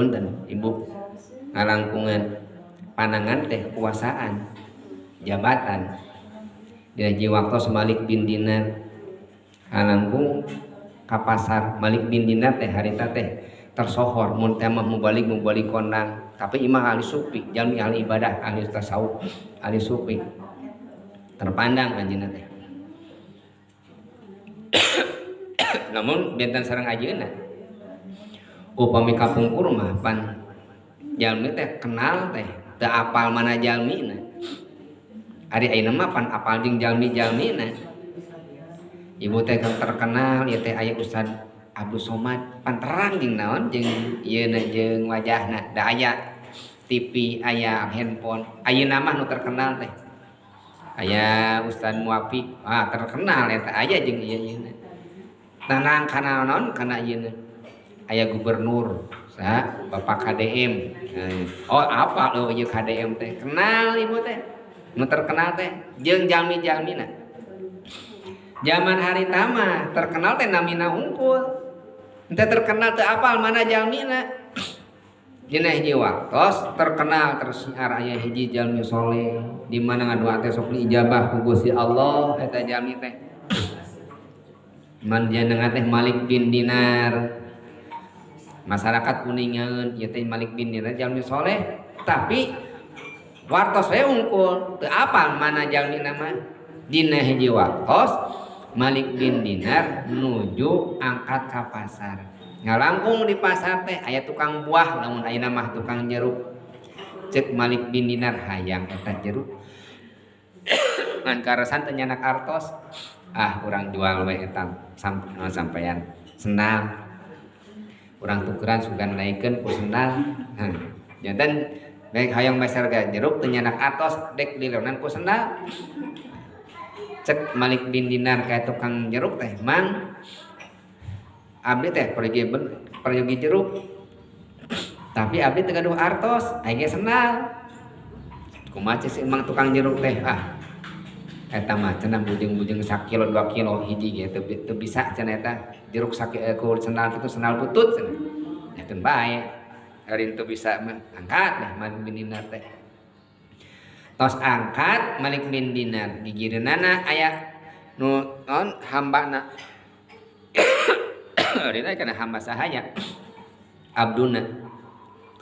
Punten, Ibu, ngalangkungan panangan teh kuasaan jabatan. Dina hiji waktos Malik bin Dinar ngalangkung ka pasar. Malik bin Dinar teh harita teh tersohor mun teh mah mubalik mubalik kondang, tapi imah ahli sufi, jalmi ahli ibadah, ahli tasawuf, ahli sufi, terpandang anjeunna teh. Namun benten sareng ajeuna upami kapungkur mah pan jalmi teh kenal teh teu apal mana jalmina. Ari ayeuna mah pan apal jeung jalmi-jalmina. Ibu teh kan terkenal ieu teh aya Ustad Abdul Somad, pan terang jeung naon jeung ieuna jeung wajahna, da aya TV, aya handphone. Ayeuna mah nu terkenal teh aya Ustad Muwafiq, ah terkenal eta aya jeung ieu ieuna. Tenang kana naon kana ieuna. Aya gubernur, sa Bapak KDM. Oh apa lo ieu KDM teh? Kenal ibu teh. Nu terkenal teh jeung jalmi-jalmina. Zaman harita mah terkenal teh namina hungkul. Henteu terkenal teu apal mana jalmina. Dina hiji waktos terkenal tersiar aya hiji jalmi soleh di mana ngadoa teh sok diijabah ku Gusti Allah eta jalmi teh. Man jenengan teh Malik bin Dinar. Masyarakat kuningan ieu teh Malik bin Dinar jalmi soleh, tapi wartos we unggul teu apal mana jalmina mah. Dina hiji waktos Malik bin Dinar nuju angkat ka pasar. Ngalangkung di pasar teh aya tukang buah, lamun ayeuna mah tukang jeruk. Cek Malik bin Dinar hayang eta jeruk. Ngan karasan teh nyanak artos. Ah urang jual we eta sampean sendal. Urang tukeran sugan naikeun ku sendal. Janten baik hayang meser ka jeruk teu nyanak artos dek dileonan ku sendal. Cek Malik bin Dinar ka tukang jeruk teh, "Mang, abdi teh pergi jeruk. Tapi abdi teu gaduh artos, aya ge sendal." Kumaha cek si emang tukang jeruk teh? Ah, eta mah cenah bujeng-bujeng sakilo 2 kilo hiji ge teu bisa cenah eta jeruk ku sendal kitu sendal butut cenah. Ya keun bae. Ari teu bisa mah angkat deh Malik bin Dinar teh. Tos angkat Malik bin Dinar gigireunana aya nu naon hambana. Dina kana hamba sahaya. Abduna.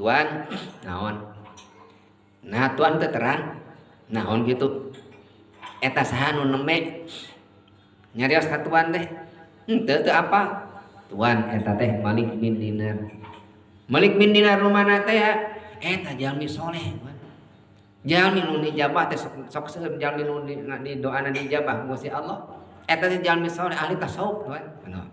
Tuan naon? Nah tuan teh terang. Naon kitu? Eta saha nu nembe nyarios ka tuan teh? Henteu teu apa? Tuan eta teh Malik bin Dinar. Malik bin Dinar nu mana teh ya? Eta jalmi soleh tuan. Jalmi nu dijabah teh sok seueur jalmi nu di doana dijabah ku Gusti Allah. Eta teh jalmi soleh ahli tasawuf tuan. Anu.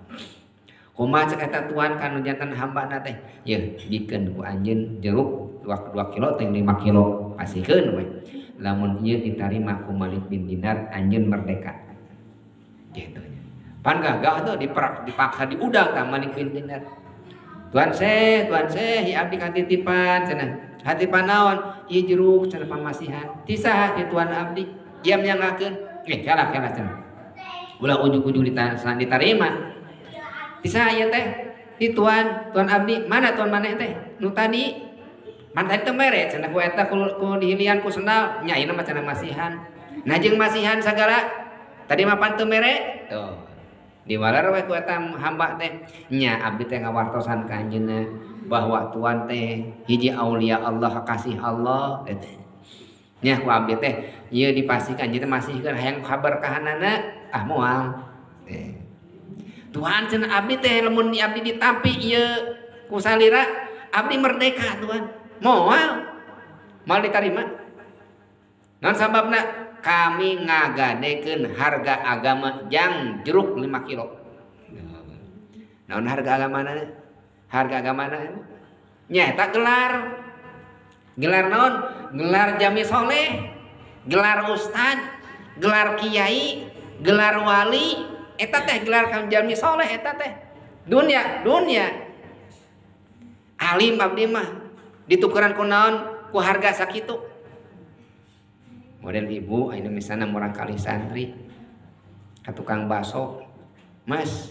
Kumaha cek eta tuan kanu janten hambana teh? Yeuh bikeun ku anjeun jeruk 2 kilo teh 5 kilo pasikeun we. Lamun ieu ditarima ku Malik bin Dinar anjeun merdeka. Gitu nya. Pan gagah tuh dipaksa diudag tah Malik bin Dinar. Tuan seh, ieu abdi katitipan cenah. Hatipan naon? Ieu jeruk cenah pamasihan. Ti saha ti tuan abdi? Ieu nyangakeun. Kalah kalah cenah. Ulah ujug-ujug ditarima. Ti saha ieu teh? Ti tuan, tuan abdi. Mana tuan maneh teh? Nu tadi. Man tadi teh mere cenah ku eta ku dihilian ku sendal. Nya ayeuna mah cenah masihan. Nah jeung masihan sagala tadi mah pan teu mere. Tuh. Diwaler we ku eta hamba teh. Nya abdi teh ngawartosan ka anjeunna bahwa tuan teh hiji aulia Allah kasih Allah eta. Nya ku abdi teh ieu dipastikan anjeun teh masihkeun hayang kaberkahanana ah moal. Teh. Tuhan cenah abdi teh lamun di abdi ditampi ieu ku salira abdi merdeka tuan. Moal. Moal ditarima. Naon sababna? Kami ngagadekeun harga agama jang jeruk 5 kilo. Naon harga agamana? Harga agamana nya eta gelar. Gelar naon? Gelar jami soleh, gelar ustad, gelar kiai, gelar wali, eta teh gelar jalmi soleh eta teh. Dunia, dunia. Alim abdi mah ditukeran ku naon? Ku harga sakitu. Model ibu ayeuna misalna murang kali santri ka tukang bakso, "Mas,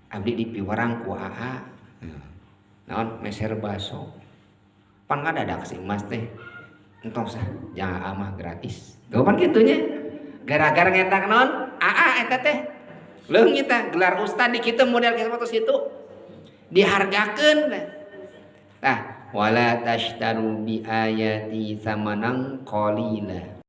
abdi dipiwarang ku AA." Naon, meser baso. Pan ngadadak si emas teh. Entos ah, jangan amah gratis. Tuh pan kitu nya. Gara-gara ngetak naon? Aa eta teh. Leungit tah gelar ustad di kitu model kitu itu dihargakeun. Tah, wala tashtaru bi ayati samanan qalila.